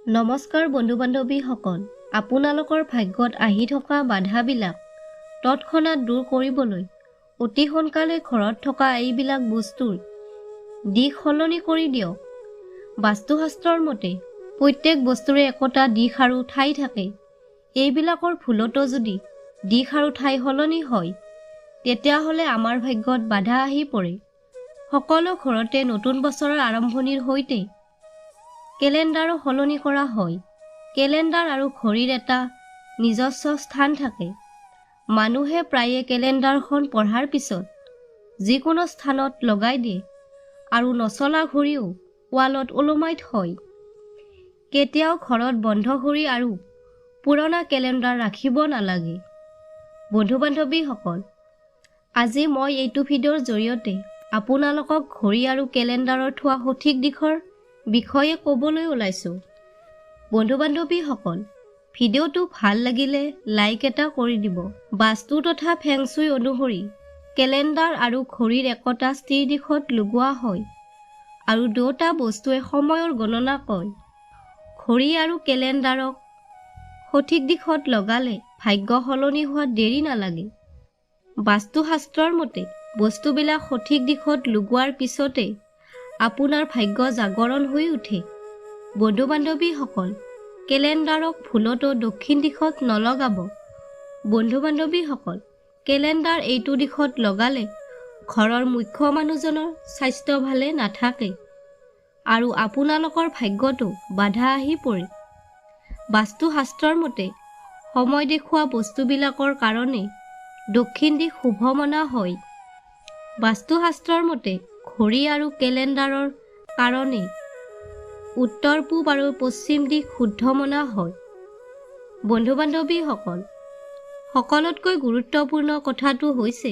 নমস্কাৰ বন্ধু বান্ধৱীসকল, আপোনালোকৰ ভাগ্যত আহি থকা বাধাবিলাক তৎক্ষণাত দূৰ কৰিবলৈ অতি সোনকালে ঘৰত থকা এইবিলাক বস্তুৰ দিশ সলনি কৰি দিয়ক। বাস্তুশাস্ত্ৰৰ মতে প্ৰত্যেক বস্তুৰে একোটা দিশ আৰু ঠাই থাকে। এইবিলাকৰ ভুলতো যদি দিশ আৰু ঠাই সলনি হয়, তেতিয়াহ'লে আমাৰ ভাগ্যত বাধা আহি পৰে। সকলো ঘৰতে নতুন বছৰৰ আৰম্ভণিৰ সৈতে কেলেণ্ডাৰো সলনি কৰা হয়। কেলেণ্ডাৰ আৰু ঘড়ীৰ এটা নিজস্ব স্থান থাকে। মানুহে প্ৰায়ে কেলেণ্ডাৰখন পঢ়াৰ পিছত যিকোনো স্থানত লগাই দিয়ে আৰু নচলা ঘড়ীও ৱালত ওলোমাই থয়। কেতিয়াও ঘৰত বন্ধ ঘড়ী আৰু পুৰণা কেলেণ্ডাৰ ৰাখিব নালাগে। বন্ধু বান্ধৱীসকল, আজি মই এইটো ভিডিঅ'ৰ জৰিয়তে আপোনালোকক ঘড়ী আৰু কেলেণ্ডাৰৰ থোৱা সঠিক দিশৰ বিষয়ে ক'বলৈ ওলাইছোঁ। বন্ধু বান্ধৱীসকল, ভিডিঅ'টো ভাল লাগিলে লাইক এটা কৰি দিব। বাস্তু তথা ফেংচুই অনুসৰি কেলেণ্ডাৰ আৰু ঘড়ীৰ একতা স্থিৰ দিশত লগোৱা হয় আৰু দুয়োটা বস্তুৱে সময়ৰ গণনা কয়। ঘড়ী আৰু কেলেণ্ডাৰক সঠিক দিশত লগালে ভাগ্য সলনি হোৱাত দেৰি নালাগে। বাস্তুশাস্ত্ৰৰ মতে বস্তুবিলাক সঠিক দিশত লগোৱাৰ পিছতে আপোনাৰ ভাগ্য জাগৰণ হৈ উঠে। বন্ধু বান্ধৱীসকল, কেলেণ্ডাৰক ভুলতো দক্ষিণ দিশত নলগাব। বন্ধু বান্ধৱীসকল, কেলেণ্ডাৰ এইটো দিশত লগালে ঘৰৰ মুখ্য মানুহজনৰ স্বাস্থ্য ভালে নাথাকে আৰু আপোনালোকৰ ভাগ্যতো বাধা আহি পৰে। বাস্তুশাস্ত্ৰৰ মতে সময় দেখুওৱা বস্তুবিলাকৰ কাৰণে দক্ষিণ দিশ শুভ মনা হয়। বাস্তুশাস্ত্ৰৰ মতে ঘড়ী আৰু কেলেণ্ডাৰৰ কাৰণে উত্তৰ পূব আৰু পশ্চিম দিশ শুদ্ধ মনা হয়। বন্ধু বান্ধৱীসকল, সকলোতকৈ গুৰুত্বপূৰ্ণ কথাটো হৈছে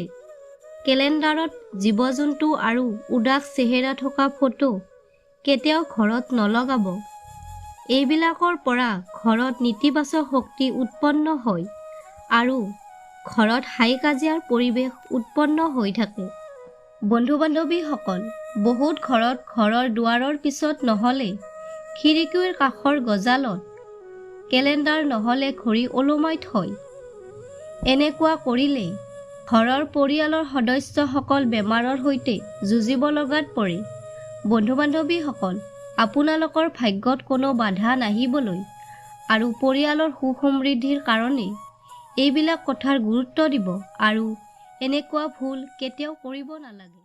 কেলেণ্ডাৰত জীৱ-জন্তু আৰু উদাস চেহেৰা থকা ফটো কেতিয়াও ঘৰত নলগাব। এইবিলাকৰ পৰা ঘৰত নেতিবাচক শক্তি উৎপন্ন হয় আৰু ঘৰত হাই কাজিয়াৰ পৰিৱেশ উৎপন্ন হৈ থাকে। বন্ধু বান্ধৱীসকল, বহুত ঘৰত ঘৰৰ দুৱাৰৰ পিছত নহ'লে খিৰিকীৰ কাষৰ গজালত কেলেণ্ডাৰ নহ'লে ঘড়ী ওলোমাই থয়। এনেকুৱা কৰিলে ঘৰৰ পৰিয়ালৰ সদস্যসকল বেমাৰৰ সৈতে যুঁজিব লগাত পৰে। বন্ধু বান্ধৱীসকল, আপোনালোকৰ ভাগ্যত কোনো বাধা নাহিবলৈ আৰু পৰিয়ালৰ সুখ সমৃদ্ধিৰ কাৰণে এইবিলাক কথাৰ গুৰুত্ব দিব আৰু এনেকুৱা ভুল কেতিয়াও কৰিব নালাগে।